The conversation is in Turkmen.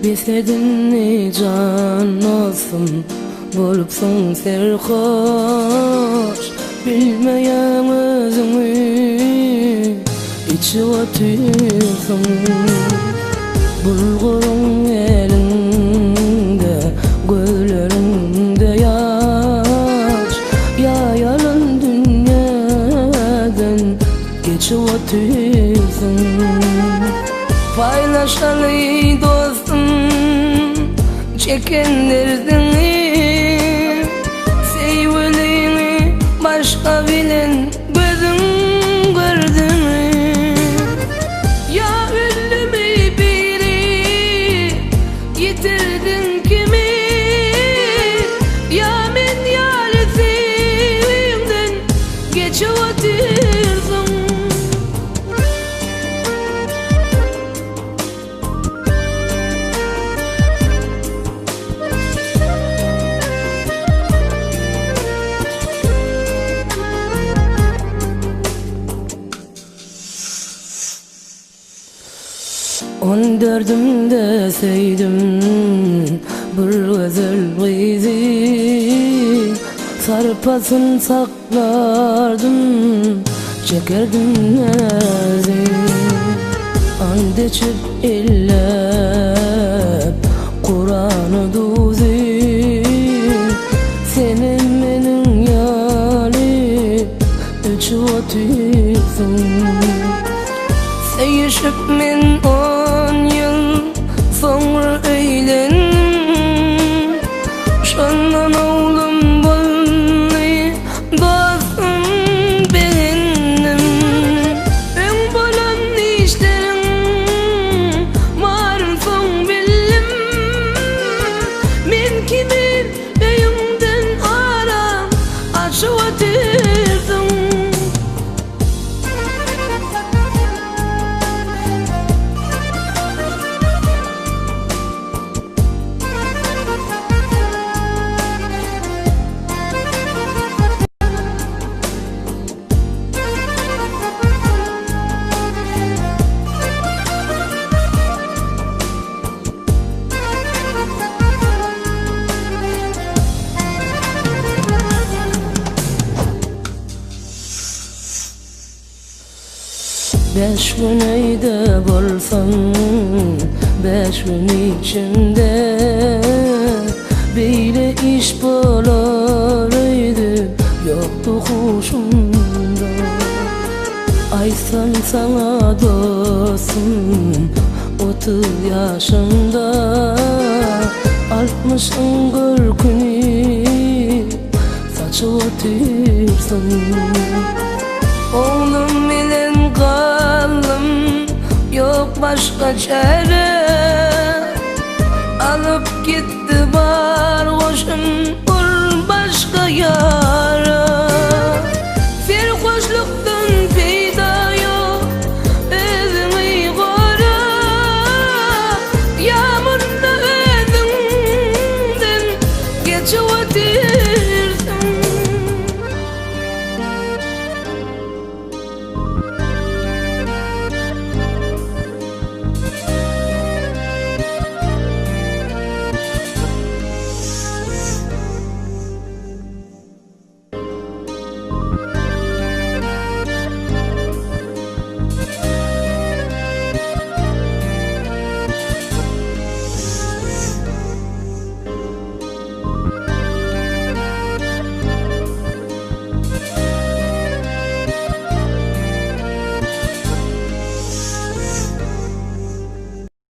Bes edindi jan dostum Bolupsyň serhoş Bilmeýäň özüňi Içip otyrsyň Bulguryň eliňde Gözleriňde ýaş Ýa ýalan dünýäden Geçip otyrsyň Paýlaşaly dostum Çeken derdiňi Söýgüliňi başga bilen Gözüň gördümi Ýa öldümi biri Ýitirdiň kimi Ýa men ýaly söýgiňden Geçip otyrsyň. On dördümde söýdüm bir gözel gyzy, Sarpasyn saklardym, çekerdim näzi. Ant içip elläp Kurany duzy, Senem meniň ýaly öçüp otyrsyň. Söýüşip men on ýyl soňra öýlendim Şondan oglum boldy dostum begendim Öň bolan işleriň baryn soň bildim Men kimin öýüňden aram açyp otyrsyň. Bäş gün öýde bolsam, bäş gün içinde Beýle iş bolar öýdüp ýokdy huşumda. Aýtsam saňa dostum, 30 ýaşymda Altmyşyň görküni Saçyp otyrsyň. Oglum bilen galdym, ýok başga çäre. Alyp gitdi bar goşun.